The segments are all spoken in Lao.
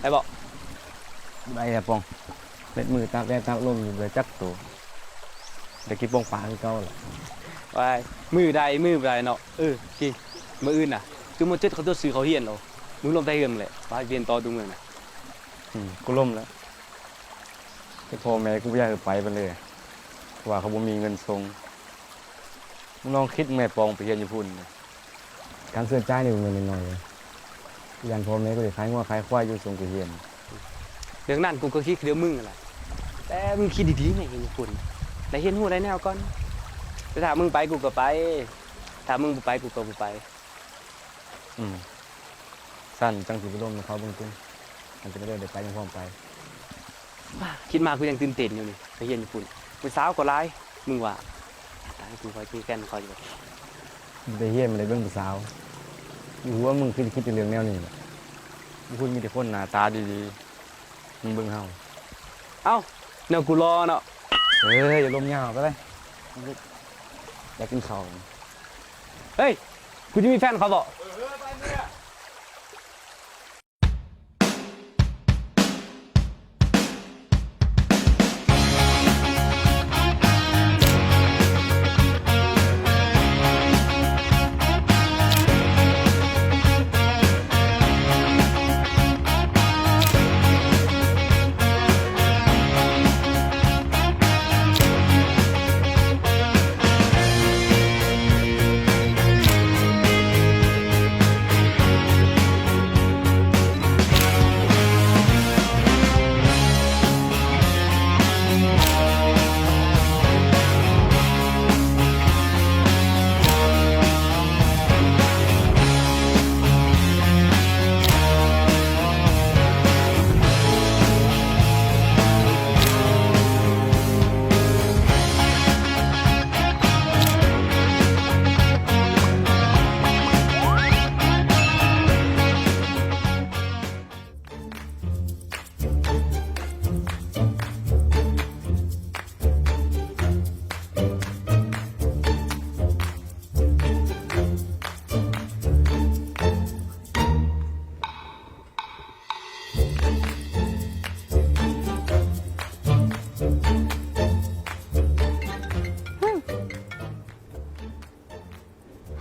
ດ້ບໍ່? ບໍ່ໄດ້ແລ້ວປອງ. ເມັດມືຕາກແດດຕາກລົມຢູ່ ບໍ່ໄດ້ຈັກໂຕ. ໄດ້ກິນປອງປາຄືເກົ່າລະ. ວ້າຍ ມື້ໃດມື້ບໍ່ໄດ້ເນາະ. ເອີ ກິງ ມື້ອື່ນນະ ຈຸມມະເຈັດເຂົາຕົວະຊື້ເຂົ້າຮຽນໂລ. ມຶງລົມແຕ່ເຮືອນແຫຼະ ໄປຮຽນຕໍ່ຕົວເມືອງນະ. ອືມ ກູລົມແລ້ວ. ແຕ່ພໍ່ແມ່ກູບໍ່ຢາກໃຫ້ໄປປານໃດ ເພາະວ່າເຂົາບໍ່ມີເງິນສົ່ງ. ມຶງລອງຄິດແມ່ປອງໄປຮຽນຢູ່ພຸ້ນນະ. ການໃຊ້ຈ່າຍນີ້ບໍ່ແມ່ນນ້ອຍໆເດ້. ຢ້ານພໍ່ແມ່ກູໄດ້ຂາຍງົວຂາຍຄວາຍຢູ່ສົ່ງກູຮຽນ. ເລື່ອງນັ້ນກູກໍຄິດຄືເລື່ອງມຶງຫັ້ນລະ. ແຕ່ມຶງຄິດດີໆແມ່ນຫຍັງພຸ້ນ. ໄດ້ຮຽນຮູ້ໄດ້ແນວກ່ອນ. ແຕ່ຖ້າມຶງໄປກູກໍໄປ. ຖ້າມຶງບໍ່ໄປກູກໍບໍ່ໄປ. ອືມ ຊັ້ນຈັ່ງຊິໄປລົມນຳເຂົາເບິ່ງຕິ. ມັນຈະໄດ້ໄປນຳພ້ອມໄປ. ຄິດມາກູຍັງຕື່ນເຕັ້ນຢູ່ນີ້ ໄປຮຽນຢູ່ພຸ້ນ. ຜູ້ສາວກໍຫຼາຍ ມຶງວ່າ. ຕາຍ ກູຂ້ອຍມີແຟນຂ້ອຍຢູ່ບໍ່? ໄປຮຽນບໍ່ໄດ້ເບິ່ງຜູ້ສາວ. ຢູ່ຫົວມຶງຄືຊິຄິດແຕ່ເລື່ອງແນວນີ້ແຫຼະ. ຢູ່ພຸ້ນມີແຕ່ຄົນໜ້າຕາດີໆ. ມຶງເບິ່ງເຮົາ. ເອົ້າ ແນວກູຫຼໍ່ເນາະ. ເອີ ຢ່າລົມຍາວ ໄປເລີຍ. ຢາກກິນເຂົ້າ. ເຮີ້ຍ ກູຈະມີແຟນເຂົາບໍ່?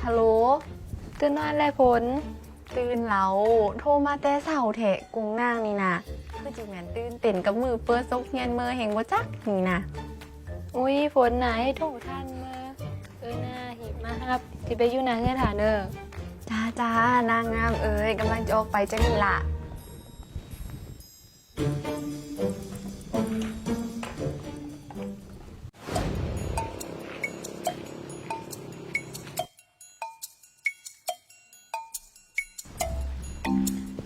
ຮາໂຫຼ ຕື່ນນອນແລ້ວຝົນ? ຕື່ນແລ້ວ. ໂທມາແຕ່ເຊົ້າແທ້. ກຸງນາງນີ້ນະ ຄືຊິແມ່ນຕື່ນເຕັ້ນກັບມື້ເປີດສົກຮຽນເມີແຮ່ງບໍ່ຈັກນີ້ນະ. ອຸ້ຍ ຝົນນະ ໃຫ້ໂທທັນເມີ. ເອີນາ ຮີບມາຮັບ ຊິໄປຢູ່ໜ້າເຮືອນຖ້າເດີ. ຈ້າ ຈ້າ ນາງງາມເອີຍ ກຳລັງຈະອອກໄປຈັ່ງນີ້ລະ.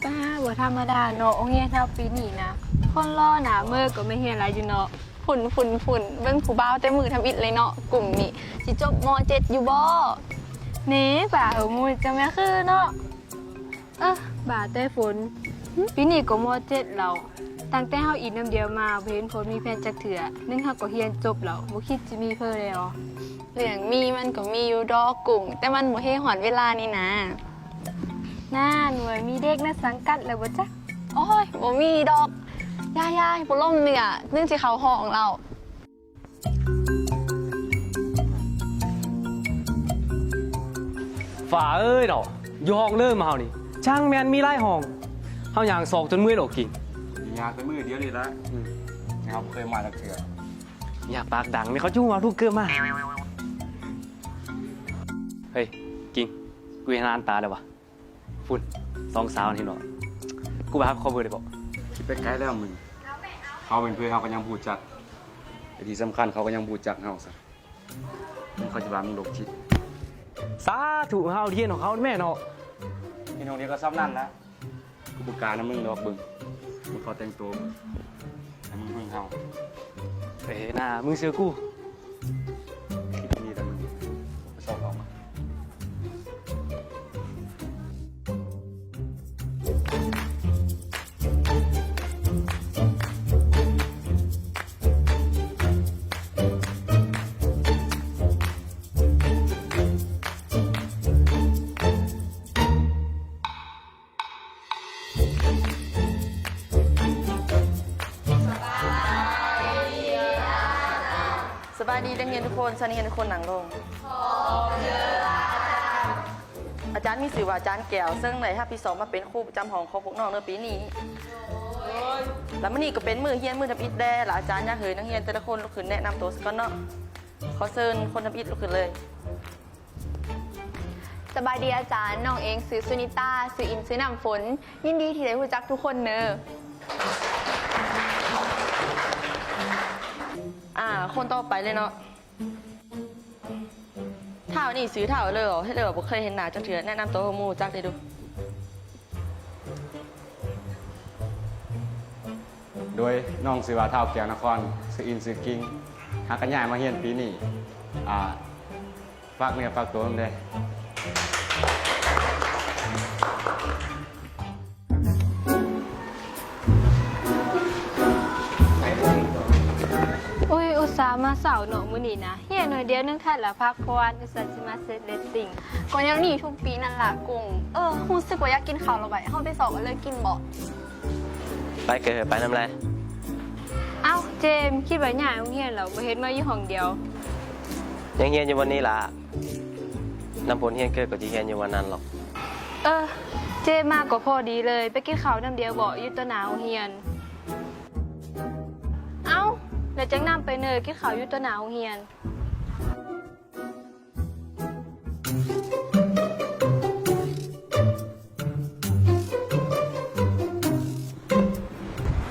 ປ້າ ບໍ່ທຳມະດາເນາະ ໂຮງຮຽນເຮົາປີນີ້ນະ ຄົນຫຼໍ່ໜ້າເມີກໍມາຮຽນຫຼາຍຢູ່ເນາະ. ພຸ້ນ ພຸ້ນ ພຸ້ນ ເບິ່ງຜູ້ບ່າວແຕ່ມື້ທຳອິດເລີຍເນາະ ກຸ່ມນີ້ ຊິຈົບ ມໍເຈັດ ຢູ່ບໍ່? ເນ ປ້າເອີຍ ໝູ່ເຈົ້າແມ່ນຄືເນາະ. ເອີ ວ່າແຕ່ຝົນ ປີນີ້ກໍ ມໍເຈັດ ແລ້ວ. ຕັ້ງແຕ່ເຮົາອີ່ນ້ຳດຽວມາ ບໍ່ເຫັນຝົນມີແຟນຈັກເທື່ອ. ໜຶ່ງເຮົາກໍຮຽນຈົບແລ້ວ ບໍ່ຄິດຊິມີເພີແລ້ວ. ເລື່ອງມີມັນກໍມີຢູ່ດອກກຸ້ງ ແຕ່ມັນບໍ່ເຮຮອດເວລານີ້ນາ. ນັ້ນ ວ່າມີເດັກໃນສັງກັດແລ້ວບໍ່ຈັກ? ໂອ້ຍ ບໍ່ມີດອກ. ຢ່າໆ ບໍ່ລົມເນື້ອ ໜຶ່ງຊິເຂົ້າຫ້ອງແລ້ວ. ຟ້າເອີຍເນາະ ຢູ່ຫ້ອງເດີມເຮົານີ້ ຊ່າງແມ່ນມີຫຼາຍຫ້ອງ ເຮົາຍ່າງຊອກຈົນເມື່ອຍດອກກິງ. ຍາກແຕ່ມື້ດຽວນີ້ລະ ອືມ ເຮົາບໍ່ເຄີຍມາຈັກເທື່ອ. ຢ່າປາກດັງ ແມ່ນເຂົາຈະຮູ້ວ່າລູກເກີບມາ. ເຮີ້ຍ ກິງ ກູເຫັນອັນຕາແລ້ວວະ. ພຸ້ນ ສອງສາວນີ້ເນາະ ກູວ່າເຂົາເບີໄດ້ບໍ່? ຄິດໄປໄກແລ້ວມຶງ. ເຂົາເປັນເພື່ອນເຮົາກໍຍັງບໍ່ຮູ້ຈັກ ແລະທີ່ສຳຄັນເຂົາກໍຍັງບໍ່ຮູ້ຈັກເຮົາຊະ. ເຂົາຊິວ່າມຶງໂລກຈິດ. ສາທຸ ເຮົາຮຽນຂອງເຂົາແມ່ເນາະ. ຮຽນໂຮງຮຽນກໍສ່ຳນັ້ນລະ. ກູບໍ່ກ້ານຳມຶງດອກ ເບິ່ງ ເບິ່ງເຂົາແຕ່ງໂຕ ໃຫ້ມຶງເບິ່ງເຮົາ. ເອີ ໜ້າ ມຶງເຊື່ອກູ. ທີ່ນີ້ແຫຼະມຶງ ໄປຊອກອອກມາ. ອື ສະບາຍດີນັກຮຽນທຸກຄົນ, ເຊີນນັກຮຽນທຸກຄົນນັ່ງລົງ. ອາຈານມີຊື່ວ່າອາຈານແກ້ວ ເຊິ່ງໄດ້ຮັບຜິດຊອບມາເປັນຄູປະຈຳຫ້ອງຂອງພວກນ້ອງໃນປີນີ້. ແລະມື້ນີ້ກໍເປັນມື້ຮຽນມື້ທຳອິດແດ່ ແລະອາຈານຢາກໃຫ້ນັກຮຽນແຕ່ລະຄົນລຸກຂຶ້ນແນະນຳໂຕສາກ່ອນເນາະ. ຂໍເຊີນຄົນທຳອິດລຸກຂຶ້ນເລີຍ. ສະບາຍດີອາຈານ, ນ້ອງເອງຊື່ສຸນິຕາ, ຊື່ອິນ, ຊື່ນ້ຳຝົນ. ຍິນດີທີ່ໄດ້ຮູ້ຈັກທຸກຄົນເນີ. ອາ ຄົນຕໍ່ໄປເລີຍເນາະ. ທ້າວນີ້ຊື່ທ້າວເລີ ເຮັດເລີວ່າບໍ່ເຄີຍເຫັນໜ້າຈັກເທື່ອ, ແນະນຳໂຕໃຫ້ໝູ່ຮູ້ຈັກແດ່ດູ. ໂດຍ ນ້ອງຊື່ວ່າທ້າວແກ້ວນະຄອນ, ຊື່ອິນ, ຊື່ກິງ, ຫາກະຍ້າຍມາຮຽນປີນີ້. ອາ ຝາກເນື້ອຝາກໂຕນຳແດ່. ໂອ້ຍ ອຸດສ່າມາເຊົ້າເນາະມື້ນີ້ນະ, ຮຽນໜ້ອຍດຽວໜຶ່ງທັນລະພັກຜ່ອນ, ອຸດສ່າຊິມາເຊັດເລດຕິງ. ກໍແນວນີ້ທຸກປີນັ້ນລະກຸ້ງ. ເອີ ຮູ້ສຶກວ່າຢາກກິນເຂົ້າແລ້ວ, ບາດເຮົາໄປຊອກກັນເລີຍ ກິນບໍ່? ໄປເກີ ໄປນຳແລ. ເອົ້າ ເຈມ, ຄິດວ່າຍ້າຍໂຮງຮຽນແລ້ວ, ບໍ່ເຫັນມາຢູ່ຫ້ອງດຽວ. ຍັງຮຽນຢູ່ບ່ອນນີ້ລະ. ນ້ຳຝົນຮຽນເກີ ກໍຊິຮຽນຢູ່ບ່ອນນັ້ນລະ. ເອີ ເຈມມາກໍພໍດີເລີຍ, ໄປກິນເຂົ້ານຳດຽວບໍ ຢູ່ຕໍ່ໜ້າໂຮງຮຽນ. ເອົ້າ ແລ້ວຈັ່ງນຳໄປເນີ, ກິນເຂົ້າຢູ່ຕໍ່ໜ້າໂຮງຮຽນ.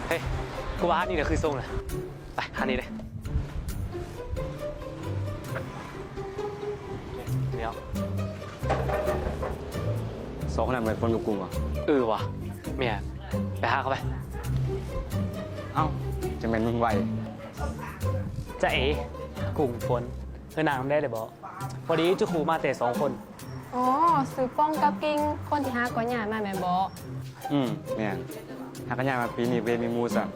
ເຮີ້ຍ ກູວ່າອັນນີ້ແຫຼະຄືຊົງນະ. ໄປ ອັນນີ້ເດ້. ດຽວ ສອງຄົນນັ້ນແມ່ນຝົນກັບກຸ້ງຫວາ? ເອີຫວາ ແມ່ນ. ໄປຫາເຂົາໄປ. ເອົ້າ ຈັ່ງແມ່ນມຶງໄວ. ຈະເອ ກຸ້ງ ຝົນ ເຮີ້ຍ ນັ່ງນຳແດ່ໄດ້ບໍ່? ພໍດີຈຸຄູມາແຕ່ສອງຄົນ. ອໍ ຊື່ປ່ອງກັບກິງ, ຄົນທີ່ຫາກໍຍ້າຍມາແມ່ນບໍ່? ອືມ ແມ່ນ. ຫາກໍຍ້າຍມາປີນີ້ ບໍ່ມີໝູ່ຊ້ຳ.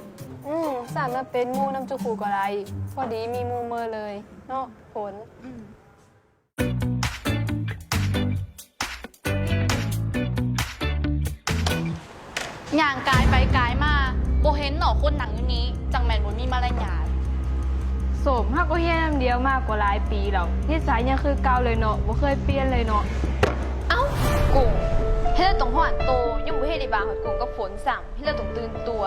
ອືມ ຊ້ຳມາເປັນໝູ່ນຳຈຸຄູກໍໄດ້, ພໍດີມີໝູ່ເມີເລີຍເນາະ ຝົນ. ຍ່າງກາຍໄປກາຍມາ ບໍ່ເຫັນເນາະຄົນນັ່ງຢູ່ນີ້, ຈັ່ງແມ່ນບໍ່ມີມາລະຍາດ. ສົມ ເຮົາກໍຮຽນນຳດຽວມາກໍຫຼາຍປີແລ້ວ, ນິໄສຍັງຄືເກົ່າເລີຍເນາະ, ບໍ່ເຄີຍປ່ຽນເລີຍເນາະ. ເອົ້າ ກຸ້ງ ເຮັດແລ້ວຕ້ອງຮ້ອນໂຕ, ຍັງບໍ່ເຫັນໄດ້ວ່າຮອດກຸ້ງກັບຝົນຊ້ຳ, ເຮັດແລ້ວຕ້ອງຕື່ນຕົວ.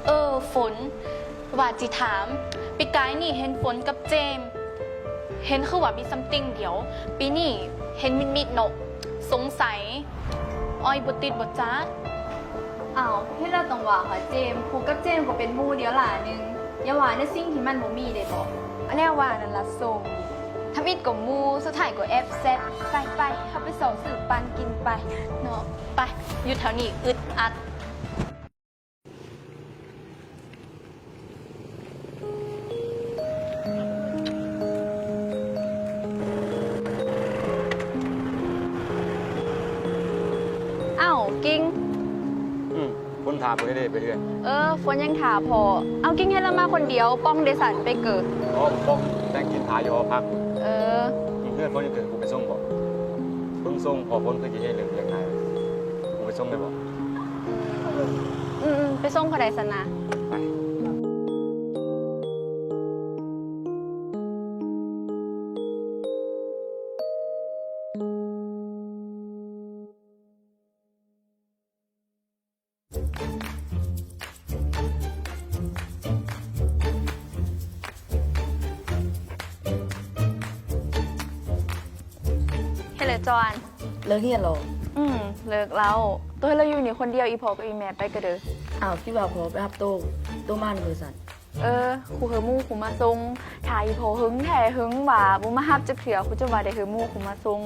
ເອີ ຝົນ ວ່າຊິຖາມ, ປີກາຍນີ້ເຫັນຝົນກັບເຈມ ເຫັນຄືວ່າມີຊັມຕິງດຽວ, ປີນີ້ເຫັນມິດໆເນາະ, ສົງໄສອອຍບໍ່ຕິດບໍ່ຈັກ. ອ້າວ ເຮັດແລ້ວຕ້ອງວ່າຫວາເຈມ, ຄູກັບເຈມກໍເປັນໝູ່ດຽວຫຼ້າໜຶ່ງ, ຢ່າວ່າໃນສິ່ງທີ່ມັນບໍ່ມີໄດ້ບໍ່? ແນວວ່ານັ້ນລະສົມ, ທຳອິດກໍໝູ່, ສຸດທ້າຍກໍແອບແຊດ. ໄປໆ ເຮົາໄປຊອກຊື້ປັນກິນໄປເນາະ, ໄປ ຢູ່ແຖວນີ້ອຶດອັດ. ອ້າວ ກິງ. ອືມ ຝົນຖ້າເພິ່ນເດ້ໄປເຮືອນ. ເອີ ຝົນຍັງຖ້າພໍ່. ເອົາ ກິງເຫັນລາວມາຄົນດຽວ, ປ່ອງເດຊັ້ນ ໄປເກີ? ອໍ ປ່ອງແຕ່ງກິນຖ້າຢູ່ຫໍພັກ. ເອີ ອືມ ເຮືອນຝົນຍັງເກີ ກູໄປສົ່ງບໍ? ເບິ່ງຊົງພໍ່ຝົນຄືຊິເຮັດເລື່ອງວຽກຫຼາຍ, ກູໄປສົ່ງໄດ້ບໍ? ອືມໆ ໄປສົ່ງກໍໄດ້ຊັ້ນນະ. ໄປ. ເຮັດແລ້ວຈອນ. ເລີກຮຽນແລ້ວ? ອືມ ເລີກແລ້ວ. ໂຕໃຫ້ລາວຢູ່ນີ້ຄົນດຽວ, ອີ່ພໍ່ກັບອີ່ແມ່ໄປກະເດີ. ອ້າວ ຄິດວ່າພໍ່ໄປຮັບໂຕ, ໂຕມານຳເລີຍຊັ້ນ. ເອີ ຄູເຮີໝູຄູມາສົ່ງ. ຖ້າອີ່ພໍ່ເຫິງແທ້ເຫິງວ່າ ບໍ່ມາຮັບຈັກເທື່ອ, ຄູຈະວ່າໄດ້ເຮີໝູຄູມາສົ່ງ.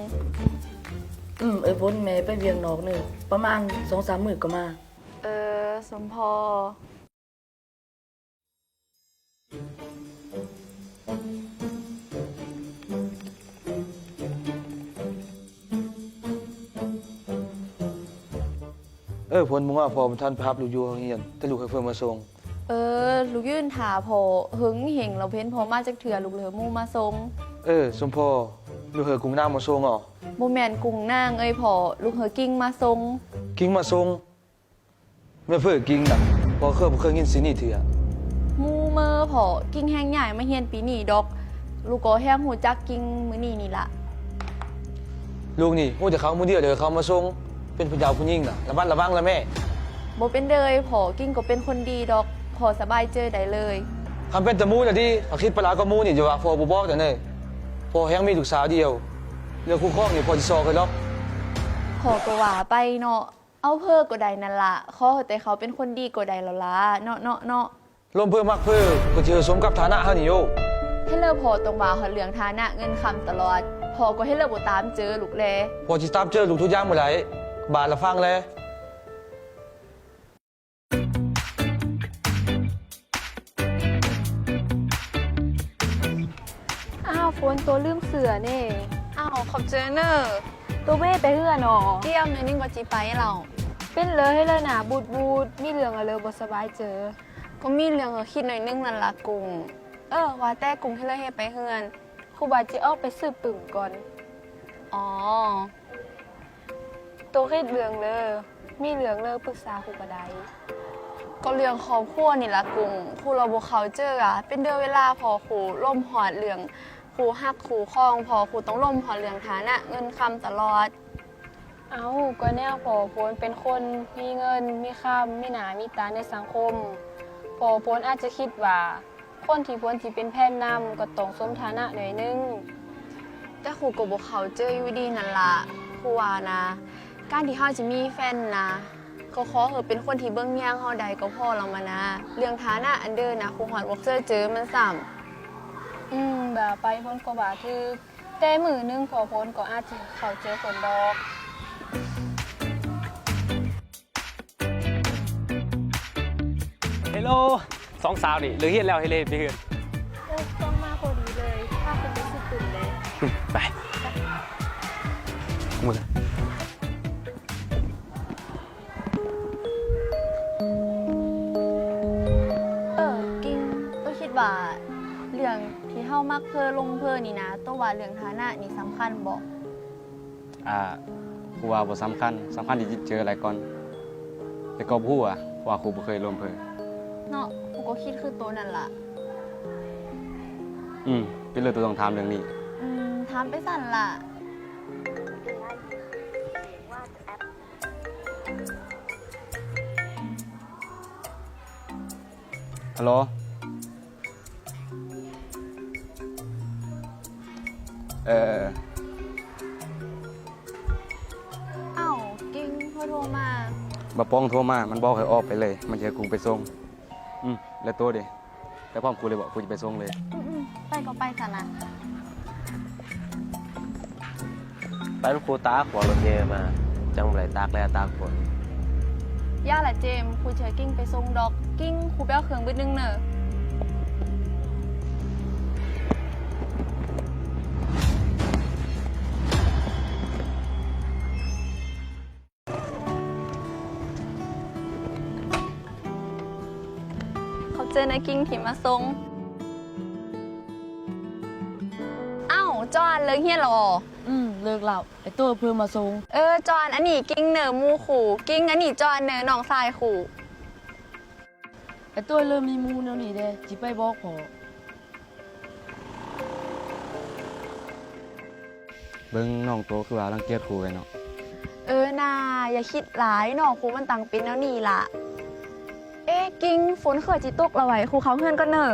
ອືມ ເອີ ຝົນ ແມ່ໄປວຽກນອກເນີ, ປະມານສອງສາມມື້ກໍມາ. ເອີ ສົມພໍ. ເອີ ຝົນ ມື້ວານພໍ່ບໍ່ທັນໄປຮັບລູກຢູ່ໂຮງຮຽນ, ແຕ່ລູກໃຫ້ເພິ່ນມາສົ່ງ. ເອີ ລູກຢືນຖ້າພໍ່ເຫິງເຫັງແລ້ວ ເຫັນພໍ່ມາຈັກເທື່ອ, ລູກເລີຍເຮີໝູມາສົ່ງ. ເອີ ສົມພໍ, ລູກເຮີກຸ້ງນາງມາສົ່ງເນາະ? ບໍ່ແມ່ນກຸ້ງນາງເອີຍພໍ່, ລູກເຮີກິງມາສົ່ງ. ກິງມາສົ່ງ? ແມ່ນເພີ້ກິງນະ, ພໍ່ເຄີຍ ບໍ່ເຄີຍຍິນຊື່ນີ້ເທື່ອ. ໝູ່ເມີພໍ່, ກິງແຮ່ງຍ້າຍມາຮຽນປີນີ້ດອກ. ລູກກໍແຮ່ງຮູ້ຈັກກິ່ງມື້ນີ້ນີ້ລະ. ລູກນີ້ຮູ້ແຕ່ເຂົາຜູ້ດຽວ ແລ້ວເຂົາມາສົ່ງ ເປັນຜູ້ດຽວຜູ້ຍິງນະ ລະມັດລະວັງລະແມ່. ບໍ່ເປັນເດີຍພໍ່, ກິ່ງກໍເປັນຄົນດີດອກ, ພໍ່ສະບາຍໃຈໄດ້ເລີຍ. ຄັນເປັນຕາໝູ່ລະດີ, ເຂົາຄິດໄປຫຼາຍກວ່າໝູ່ນີ້ ຢ່າວ່າພໍ່ບໍ່ບອກເດີ. ພໍ່ແຮ່ງມີລູກສາວດຽວ, ເລື່ອງຄູ່ຄອງນີ້ພໍ່ຊິຊອກໃຫ້ດອກ. ພໍ່ກໍວ່າໄປເນາະ, ເອົາເພີກໍໄດ້ນັ້ນລະ, ຂໍແຕ່ເຂົາເປັນຄົນດີກໍໄດ້ແລ້ວລະ ເນາະ ເນາະ ເນາະ. ລົມເພີມັກເພີ ກໍຊິເຫີສົມກັບຖານະເຮົານີ້ໂອ. ເຮັດແລ້ວພໍ່ຕ້ອງວ່າຮອດເລື່ອງຖານະເງິນຄຳຕະຫຼອດ, ພໍ່ກໍເຮັດແລ້ວບໍ່ຕາມເຈີລູກແລ. ພໍ່ຊິຕາມເຈີລູກທຸກຢ່າງບໍ່ໄດ້, ບາດລະຟັງແລ. ອ້າວ ຝົນ, ໂຕລືມເສື້ອເດ້. ອ້າວ ຂອບໃຈເນີ. ໂຕບໍ່ໄດ້ໄປເຮືອນບໍ? ກຽມໜ້ອຍໜຶ່ງກໍຊິໄປແລ້ວ. ເປັນເລີ ເຮັດເລີໜ້າບູດໆ, ມີເລື່ອງອະເລີບໍ່ສະບາຍເຈີ? ກໍມີເລື່ອງໃຫ້ຄິດໜ້ອຍໜຶ່ງນັ້ນລະກຸ້ງ. ເອີ ວ່າແຕ່ກຸ້ງເຮັດເລີເຮັດໄປເຮືອນ, ຄູບາຊິອອກໄປຊື້ປຶ້ມກ່ອນ. ອໍ ໂຕຄິດເລື່ອງເລີ, ມີເລື່ອງເລີປຶກສາຄູກໍໄດ້. ກໍເລື່ອງຄອບຄົວນີ້ລະກຸ້ງ, ຄູລາວບໍ່ເຂົ້າເຈີອະ. ເປັນເດີເວລາພໍ່ຄູລົມຮອດເລື່ອງຄູ່ຮັກຄູ່ຄອງ, ພໍ່ຄູຕ້ອງລົມຮອດເລື່ອງຖານະເງິນຄຳຕະຫຼອດ. ເອົ້າ ກໍແນວພໍ່ຝົນເປັນຄົນມີເງິນມີຄຳ ມີໜ້າມີຕາໃນສັງຄົມ, ພໍ່ຝົນອາດຈະຄິດວ່າ ຄົນທີ່ຄວນຊິເປັນແຟນນຳກໍຕ້ອງສົມຖານະໜ້ອຍໜຶ່ງ. ແຕ່ຄູກໍບໍ່ເຂົ້າເຈີຢູ່ດີນັ້ນລະ. ຄູວ່ານະ ການທີ່ເຮົາຊິມີແຟນນະ ກໍຂໍໃຫ້ເປັນຄົນທີ່ເບິ່ງແຍງເຮົາໄດ້ກໍພໍແລ້ວມະນາ. ເລື່ອງຖານະອັນເດີນະ ຄູຮອດບໍ່ເຄີຍເຈີມັນຊ້ຳ. ອືມ ວ່າໄປ ຝົນກໍວ່າຖືກ, ແຕ່ມື້ໜຶ່ງພໍ່ຝົນກໍອາດຊິເຂົ້າເຈີຄົນດອກ. ເຮໂລ ສອງສາວນີ້ເລີກຮຽນແລ້ວ ເຮັດເລີໄປເຮືອນ. ເອີ ຊ່ວງມາພໍດີເລີຍ, ພາເພິ່ນໄປຊື້ປຶ້ມແດ່. ໄປ ເມືອ. ເອີ ກິ່ງ, ໂຕຄິດວ່າເລື່ອງທີ່ເຮົາມັກເພີລົມເພີນີ້ນະ, ໂຕວ່າເລື່ອງຖານະນີ້ສຳຄັນບໍ່? ອ່າ ຄູວ່າບໍ່ສຳຄັນ, ສຳຄັນທີ່ຈິດໃຈຫຼາຍກ່ອນ. ແຕ່ກໍບໍ່ຮູ້ວ່າ ເພາະວ່າຄູບໍ່ເຄີຍລົມເພີ. ເນາະ, ຄູກໍຄິດຄືໂຕນັ້ນລະ. ອືມ ເປັນເລີໂຕຕ້ອງຖາມເລື່ອງນີ້. ອືມ ຖາມໄປຊັ້ນລະ. ຮັລໂຫຼ. ເອີ ເອົ້າ ກິ່ງ ເພິ່ນໂທມາ. ບັກປອງໂທມາ, ມັນບອກໃຫ້ອອກໄປເລີຍ, ມັນຊິໃຫ້ກູໄປສົ່ງ. ອືມ ແລ້ວໂຕເດ? ໄປພ້ອມກູເລີຍບໍ? ກູຈະໄປສົ່ງເລີຍ. ອືມໆ ໄປກໍໄປຊັ້ນນະ. ໄປນຳຄູຕາກ ຂົວລົດແຫ່ມາ ຈັ່ງບໍ່ໄດ້ຕາກແລ້ຕາກຝົນ. ຢ່າລະເຈມ, ຄູຊິໃຫ້ກິ່ງໄປສົ່ງດອກ. ກິ່ງ, ຄູໄປເອົາເຄື່ອງບຶດໜຶ່ງເນີ. ຂອບໃຈນະກິ່ງທີ່ມາສົ່ງ. ເອົ້າ ຈອນ, ເລີກຮຽນແລ້ວບໍ? ອືມ ເລີກແລ້ວ. ໄອ້ໂຕ້ເພິ່ນມາສົ່ງ. ເອີ ຈອນ, ອັນນີ້ກິ່ງເນີ ໝູ່ຄູ. ກິ່ງ, ອັນນີ້ຈອນເນີ ນ້ອງຊາຍຄູ. ໄອ້ໂຕ້ເລີ່ມມີໝູ່ແນວນີ້ແດ່, ຊິໄປບອກພໍ່. ເບິ່ງນ້ອງໂຕຄືວ່າລັງກຽດຄູແທ້ເນາະ. ເອີນາ, ຢ່າຄິດຫຼາຍ, ນ້ອງຄູມັນຕັ້ງເປັນແນວນີ້ລະ. ເອ ກິ່ງ, ຝົນຄືຊິຕົກແລ້ວໄວ, ຄູເຂົ້າເຮືອນກ່ອນເນີ.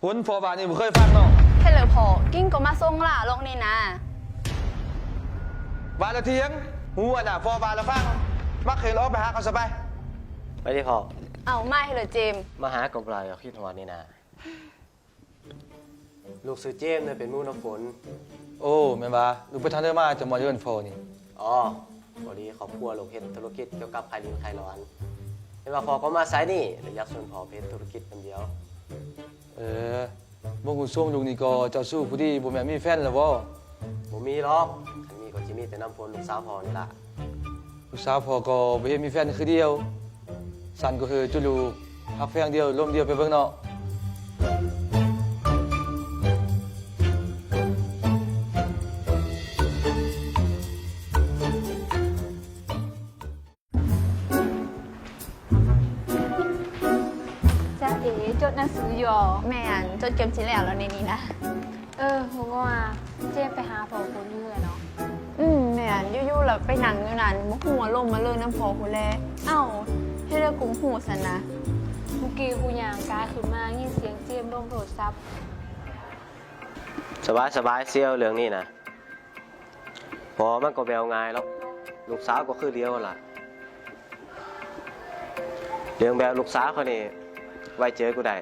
ຝົນ ພໍ່ວ່ານີ້ບໍ່ເຄີຍຟັງເນາະ. ເຮັດແລ້ວພໍ່, ກິ່ງກໍມາສົ່ງຫຼ້າລົງນີ້ນາ. ວ່າລະຖຽງ, ຮູ້ຫັ້ນນະ, ພໍ່ວ່າລະຟັງ. ມັກເຫັນອອກໄປຫາເຂົາຊະໄປ. ໄປເດ້ພໍ່. ເອົ້າ ມາເຮັດແລ້ວເຈມ. ມາຫາກໍບໍ່ໄດ້ດອກ, ຄິດຮອດນີ້ນາ. ລູກຊື່ເຈມນະ ເປັນໝູ່ນຳຝົນ. ໂອ້ ແມ່ນຫວາ? ລູກໄປທາງໃດມາ ຈັ່ງມາເຮືອນພໍ່ນີ້? ອໍ ພໍດີຄອບຄົວລູກເຮັດທຸລະກິດກ່ຽວກັບຂາຍດິນຂາຍດອນ. ເຫັນວ່າພໍ່ກໍມາສາຍນີ້ ເລີຍຢາກຊວນພໍ່ໄປເຮັດທຸລະກິດນຳດຽວ. ເອີ ເບິ່ງຮູບຊົງລູກນີ້ກໍເຈົ້າຊູ້ຜູ້ດີ, ບໍ່ແມ່ນມີແຟນແລ້ວບໍ? ບໍ່ມີດອກ, ຄັນມີກໍຊິມີແຕ່ນຳຝົນ ລູກສາວພໍ່ນີ້ລະ. ລູກສາວພໍ່ກໍບໍ່ເຫັນມີແຟນຄືດຽວ. ຊັ້ນກໍເຮີຈຸລູກຮັກແພງດຽວລົມດຽວໄປເບິ່ງເນາະ. ຈົດໜັງສືຢູ່ບໍ? ແມ່ນ, ຈົດເກືອບຊິແລ້ວແລ້ວນີ້ນະ. ເອີ, ຫູວ່າເຈມໄປຫາພໍ່ຄົນຢູ່ເຮືອນເນາະ? ອືມ, ແມ່ນ, ຢູ່ໆລະໄປນັ່ງຢູ່ນັ້ນ, ບໍ່ຮູ້ວ່າລົມມາເລີຍນຳພໍ່ພຸ້ນແຫຼະ. ເອົ້າ, ເຮັດໃດກຸມຮູ້ຊັ້ນນະ? ມື້ກີ້ກູຍ່າງກາຍຂຶ້ນມາ, ຍິນສຽງເຈມລົມໂທລະສັບ. ສະບາຍ, ສະບາຍ, ເຊວ, ເລື່ອງນີ້ນະ ພໍ່ມັນກໍແບບງ່າຍດອກ, ລູກສາວກໍຄືດຽວຫັ້ນລະ. ເລື່ອງແບບລູກສາວຂ້ອຍນີ້ ໄວ້ເຈີກູໄດ້.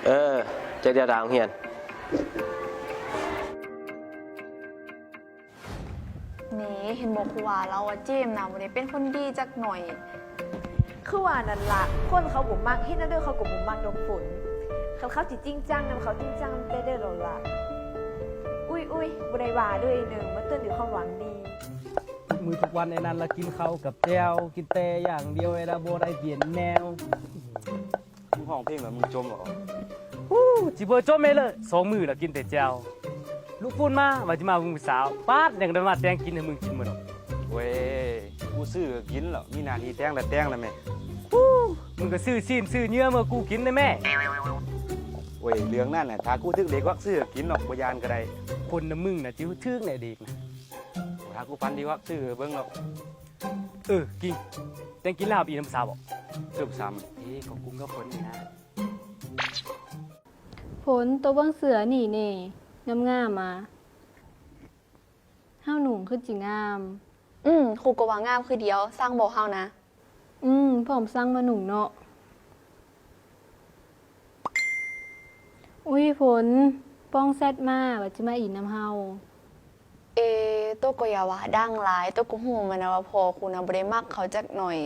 ເອີ, ເຈີດຽວດາໂຮງຮຽນ. ນີ້, ເຫັນບໍ່, ຄູວ່າແລ້ວວ່າເຈມນະ ບໍ່ໄດ້ເປັນຄົນດີຈັກໜ້ອຍ. ຄືວ່ານັ້ນລະ, ຄົນເຂົາບໍ່ມັກ, ເຮັດແນວໃດເຂົາກໍບໍ່ມັກດອກຝົນ. ຄັນເຂົາຊິຈິງຈັງນຳ, ເຂົາຈິງຈັງນຳແຕ່ເດີໂລດລະ. ອຸ້ຍໆ, ບໍ່ໄດ້ວ່າເດີເນີ, ມາເຕືອນດ້ວຍຄວາມຫວັງດີ. ມື້ທຸກວັນໄອ້ນັ້ນລະກິນເຂົ້າກັບແຈ່ວ, ກິນແຕ່ຢ່າງດຽວ, ໄອ້ລະບໍ່ໄດ້ປ່ຽນແນວ. ມຶງຮ້ອງເພງແລ້ວມຶງຈົ່ມເອົາ. ຮູ້, ຊິບໍ່ຈົ່ມແມ່ນເລີຍ, ສອງມື້ລະກິນແຕ່ແຈ່ວ. ລູກຝຸ່ນມາ ວ່າຊິມາເບິ່ງຜູ້ສາວ, ປາດ ຍັງໄດ້ມາແຕ່ງກິນໃຫ້ມຶງກິນໝົດດອກ. ໂອ້ຍ, ກູຊື້ກໍກິນແລ້ວ, ມີໜ້າທີ່ແຕ່ງລະແຕ່ງລະແມ່. ຮູ້, ມຶງກໍຊື້ຊີ້ນຊື້ເນື້ອມາໃຫ້ກູກິນແດ່ແມ່. ໂອ້ຍ, ເລື່ອງນັ້ນນະ ຖ້າກູຖືກເດັກວັກຊື້ກໍກິນດອກ, ບໍ່ຢ້ານກໍໄດ້. ຄົນນຳມຶງນະ ຊິຖືກແດ່ເດັກນະ. ຖ້າກູຝັນດີວັກຊື້ໃຫ້ເບິ່ງດອກ. ເອີ ກິງ, ແຕ່ງກິນລາບອີ່ນຳສາວບໍ? ເອີ ສາມ. ເອີ ຂອງກຸງກັບຝົນນີ້ນະ. ຝົນ, ໂຕເບິ່ງເສື້ອນີ້ແດ່, ງາມໆ ອະ. ເຮົານຸ່ງຄືຊິງາມ. ອືມ, ຄູກໍວ່າງາມຄືດຽວ, ສັ່ງບໍເຮົານະ? ອືມ, ພ້ອມສັ່ງມານຸ່ງເນາະ. ອຸ້ຍ ຝົນ, ປ່ອງແຊັດມາ ວ່າຊິມາອີ່ນນຳເຮົາ. ເອ, ໂຕກໍຢ່າວ່າດັງຫຼາຍ, ໂຕກໍຮູ້ມານະວ່າພໍ່ຄູນະບໍ່ໄດ້ມັກເຂົາຈັກໜ້ອຍ.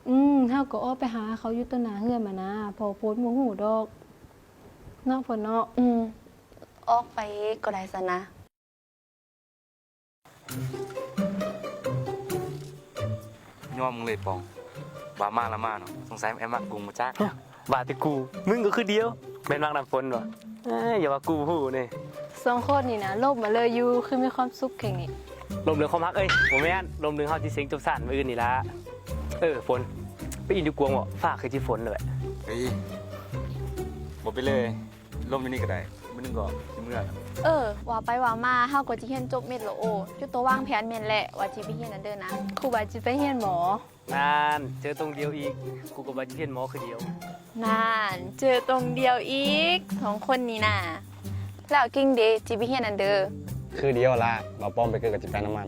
ອືມ, ເຮົາກໍອອກໄປຫາເຂົາຢູ່ຕໍ່ໜ້າເຮືອນມານະ, ພໍ່ຝົນບໍ່ຮູ້ດອກເນາະ ຝົນເນາະ. ອືມ, ອອກໄປກໍໄດ້ຊັ້ນນະ. ຍອມມຶງເລີຍປອງ, ວ່າມາລະມາເນາະ, ສົງໄສແອບມັກກຸງມາຈັກ. ວ່າແຕ່ກູ, ມຶງກໍຄືດຽວ, ແມ່ນມັກນຳຝົນບໍ? ເອີຍ, ຢ່າວ່າກູບໍ່ຮູ້ເດ້. ສອງຄົນນີ້ນະ ລົມມາເລີຍຢູ່, ຄືມີຄວາມສຸກແຂງນີ້. ລົມເລື່ອງຄວາມຮັກເອີຍ? ບໍ່ແມ່ນ, ລົມເລື່ອງເຮົາຊິເສັງຈົບຊັ້ນມື້ອື່ນນີ້ລະ. ເອີ ຝົນ, ໄປອີ່ນຢູ່ກວງບໍ? ຟ້າຄືຊິຝົນແລ້ວແບບ. ເອີຍ, ບໍ່ໄປເລີຍ. ລົມຢູ່ນີ້ກໍໄດ້, ມື້ໜຶ່ງກໍຊິເມືອ. ເອີ, ວ່າໄປວ່າມາ ເຮົາກໍຊິຮຽນຈົບເມັດແລ້ວໂອ. ຈຸໂຕວາງແຜນແມ່ນແຫຼະ ວ່າຊິໄປຮຽນອັນເດີນະ. ຄູວ່າຊິໄປຮຽນໝໍ. ນັ້ນ, ເຈີຕົງດຽວອີກ. ກູກໍວ່າຊິຮຽນໝໍຄືດຽວ. ນັ້ນ, ເຈີຕົງດຽວອີກ, ສອງຄົນນີ້ນາ. ແລ້ວກິງເດ ຊິໄປຮຽນອັນເດີ? ຄືດຽວລະ, ບ່າວປ້ອມໄປເກີດກໍຊິໄປນຳມັນ.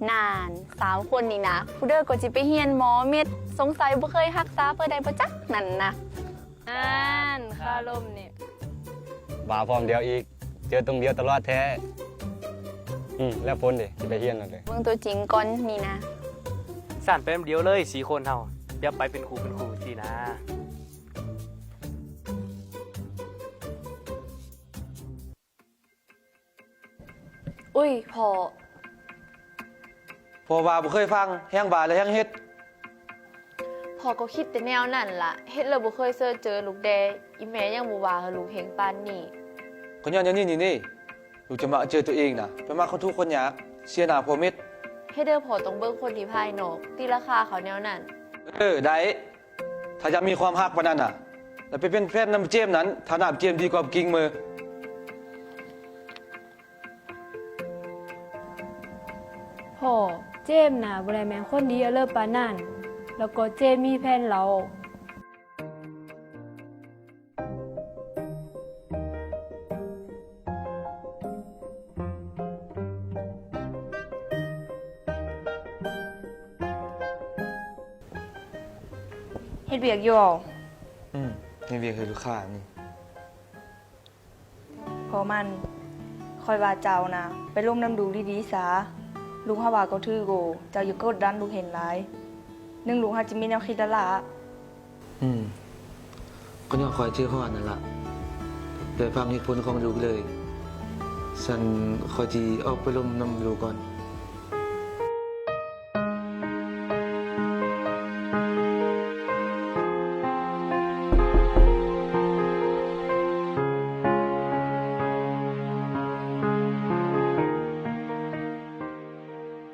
ນັ້ນ, ສາມຄົນນີ້ນາ, ຜູ້ເດີກໍຊິໄປຮຽນໝໍເມັດ, ສົງໄສບໍ່ເຄີຍຮັກສາເພິ່ນໄດ້ບໍ່ຈັກນັ້ນນະ. ອັນຄາລົມນີ້ ວ່າພ້ອມດຽວອີກ, ເຈີຕົງດຽວຕະຫຼອດແທ້. ອືມ, ແລ້ວຝົນເດ ຊິໄປຮຽນແລ້ວເດ? ເບິ່ງຕົວຈິງກ່ອນນີ້ນະ. ຊັ້ນໄປນຳດຽວເລີຍ ສີ່ຄົນເຮົາ, ຢ່າໄປເປັນຄູ່ເປັນຄູ່ຊີ້ນະ. ອຸ້ຍ ພໍ່. ພໍ່ວ່າບໍ່ເຄີຍຟັງ, ແຮ່ງວ່າແລ້ວແຮ່ງເຮັດ. ພໍ່ກໍຄິດແຕ່ແນວນັ້ນລະ, ເຮັດແລ້ວບໍ່ເຄີຍເຊີເຈີລູກແດ່, ອີ່ແມ່ຍັງບໍ່ວ່າໃຫ້ລູກເຮັງປານນີ້. ກໍຍ້ອນແນວນີ້ນີ້ເດ, ລູກຈະມັກເຈີຕົວເອງນະ ໄປມັກຄົນທຸກຄົນຍາກ, ເສຍໜ້າພໍ່ເມັດ. ເຮັດເດີ, ພໍ່ຕ້ອງເບິ່ງຄົນທີ່ພາຍນອກ, ຕີລາຄາເຂົາແນວນັ້ນ. ເອີ ໄດ້. ຖ້າຢາກມີຄວາມຮັກປານນັ້ນນະ, ແລ້ວໄປເປັນແຟນນຳເຈມນັ້ນ, ຖານະເຈມດີກວ່າກິງເມີ. ພໍ່, ເຈມນະບໍ່ໄດ້ແມ່ນຄົນດີອະເລີປານນັ້ນ, ແລ້ວກໍເຈມມີແຟນແລ້ວ. ເຮັດວຽກຢູ່. ອືມ, ເຮັດວຽກໃຫ້ລູກຄ້ານີ້. ພໍ່ມັນ, ຂ້ອຍວ່າເຈົ້ານະ ໄປລົມນຳລູກດີໆສາ. ລູກເຮົາວ່າກໍຖືກໂອ, ເຈົ້າຢ່າກົດດັນລູກເຫັນຫຼາຍ. ໜຶ່ງລູກເຮົາຈະມີແນວຄິດລ້າໆ. ອືມ, ກໍຍ້ອນຂ້ອຍໃຈຮ້ອນນັ້ນລະ, ໄດ້ຟັງເຫດຜົນຂອງລູກເລີຍ. ຊັ້ນຂ້ອຍຊິອອກໄປລົມນຳລູກກ່ອນ.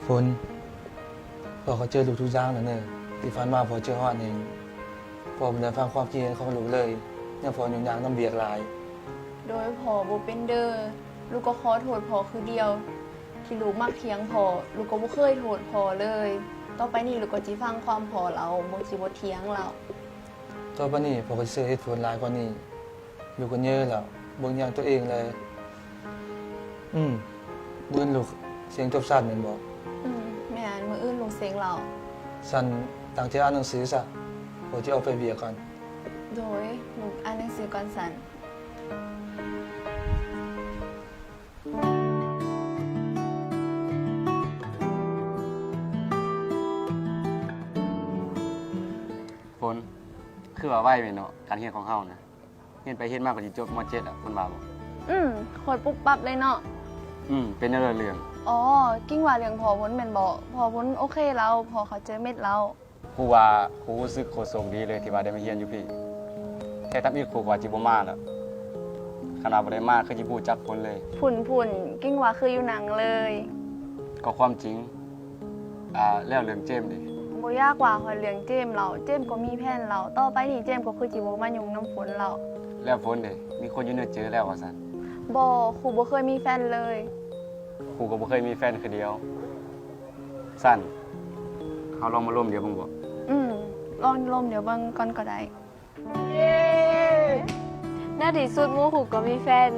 ຝົນ, ພໍ່ກໍເຈີລູກທຸກຢ່າງແລ້ວເນີ, ທີ່ຜ່ານມາພໍ່ໃຈຮ້ອນແຮງ. ພໍ່ບໍ່ໄດ້ຟັງຄວາມຄິດເຫັນຂອງລູກເລີຍ, ຍ້ອນພໍ່ຫຍຸ້ງຍາກນຳວຽກຫຼາຍ. ໂດຍພໍ່ບໍ່ເປັນເດີ, ລູກກໍຂໍໂທດພໍ່ຄືດຽວ. ທີ່ລູກມັກຖຽງພໍ່, ລູກກໍບໍ່ເຄີຍໂທດພໍ່ເລີຍ. ຕໍ່ໄປນີ້ລູກກໍຊິຟັງຄວາມພໍ່ເລົ່າ, ບໍ່ ຊິບໍ່ຖຽງແລ້ວ. ຕໍ່ໄປນີ້ພໍ່ກໍຊິໃຊ້ເຫດຜົນຫຼາຍກວ່ານີ້. ລູກກໍໃຫຍ່ແລ້ວ, ເບິ່ງແຍງຕົວເອງແດ່. ອືມ, ມື້ອື່ນລູກເສັງຈົບຊັ້ນແມ່ນບໍ່? ອືມ, ແມ່ນ, ມື້ອື່ນລູກເສັງແລ້ວ. ຊັ້ນຕັ້ງໃຈອ່ານໜັງສືຊະ, ພໍ່ຈະອອກໄປວຽກກ່ອນ. ໂດຍ, ລູກອ່ານໜັງສືກ່ອນຊັ້ນ. ຝົນ, ຄືວ່າໄວແມ່ນເນາະ, ການຮຽນຂອງເຮົານະ. ຮຽນໄປຮຽນມາກໍຊິຈົບ ມ.ເຈັດ ແລ້ວ, ເພິ່ນວ່າບໍ່? ອືມ, ໂຄດປຸບປັບເລີຍເນາະ. ອືມ, ເປັນແນວໃດເລື່ອງ? ອໍ, ກິ່ງວ່າເລື່ອງພໍ່ຜົນແມ່ນບໍ່? ພໍ່ຜົນໂອເຄແລ້ວ, ພໍ່ເຂົ້າໃຈເມັດແລ້ວ. ຄູວ່າ ຄູຮູ້ສຶກໂຄດໂຊກດີເລີຍທີ່ວ່າໄດ້ມາຮຽນຢູ່ພີ້. ແທ້ທຳອິດຄູກໍວ່າຊິບໍ່ມາແລ້ວ. ຄັນວ່າບໍ່ໄດ້ມາຄືຊິບໍ່ຮູ້ຈັກຜົນເລີຍ. ພຸ້ນໆ, ກິ່ງວ່າຄືຢູ່ໜັງເລີຍ. ກໍຄວາມຈິງ. ອາ ແລ້ວເລື່ອງເຈມເດ? ບໍ່ຢາກວ່າຮອດເລື່ອງເຈມແລ້ວ, ເຈມກໍມີແຟນແລ້ວ, ຕໍ່ໄປນີ້ເຈມກໍຄືຊິບໍ່ມາຫຍຸ້ງນຳຝົນແລ້ວ. ແລ້ວຝົນເດ? ມີຄົນຢູ່ໃນໃຈແລ້ວວ່າຊັ້ນ? ບໍ່, ຄູບໍ່ເຄີຍມີແຟນເລີຍ. ຄູກໍບໍ່ເຄີຍມີແຟນຄືດຽວ. ຊັ້ນ ເຮົາລອງມາລົມດຽວເບິ່ງບໍ່? ອືມ, ລອງລົມດຽວເບິ່ງກ່ອນກໍໄດ້. ເຢ້! ໃນທີ່ສຸດໝູ່ຄູກໍມີແຟນ.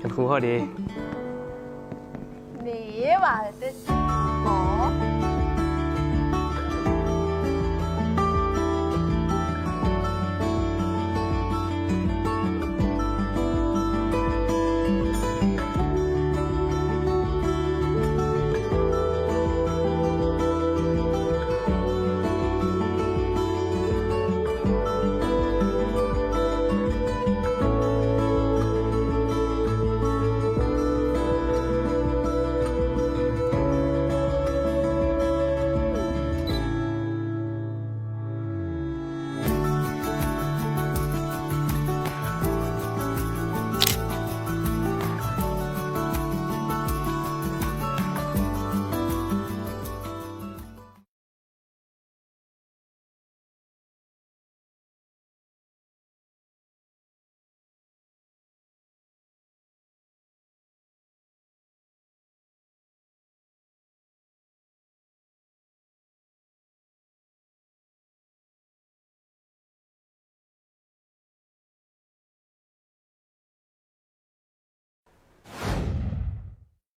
ຄັນຄູເຮົາເດ? ເດ ວ່າແຕ່ ບໍ່.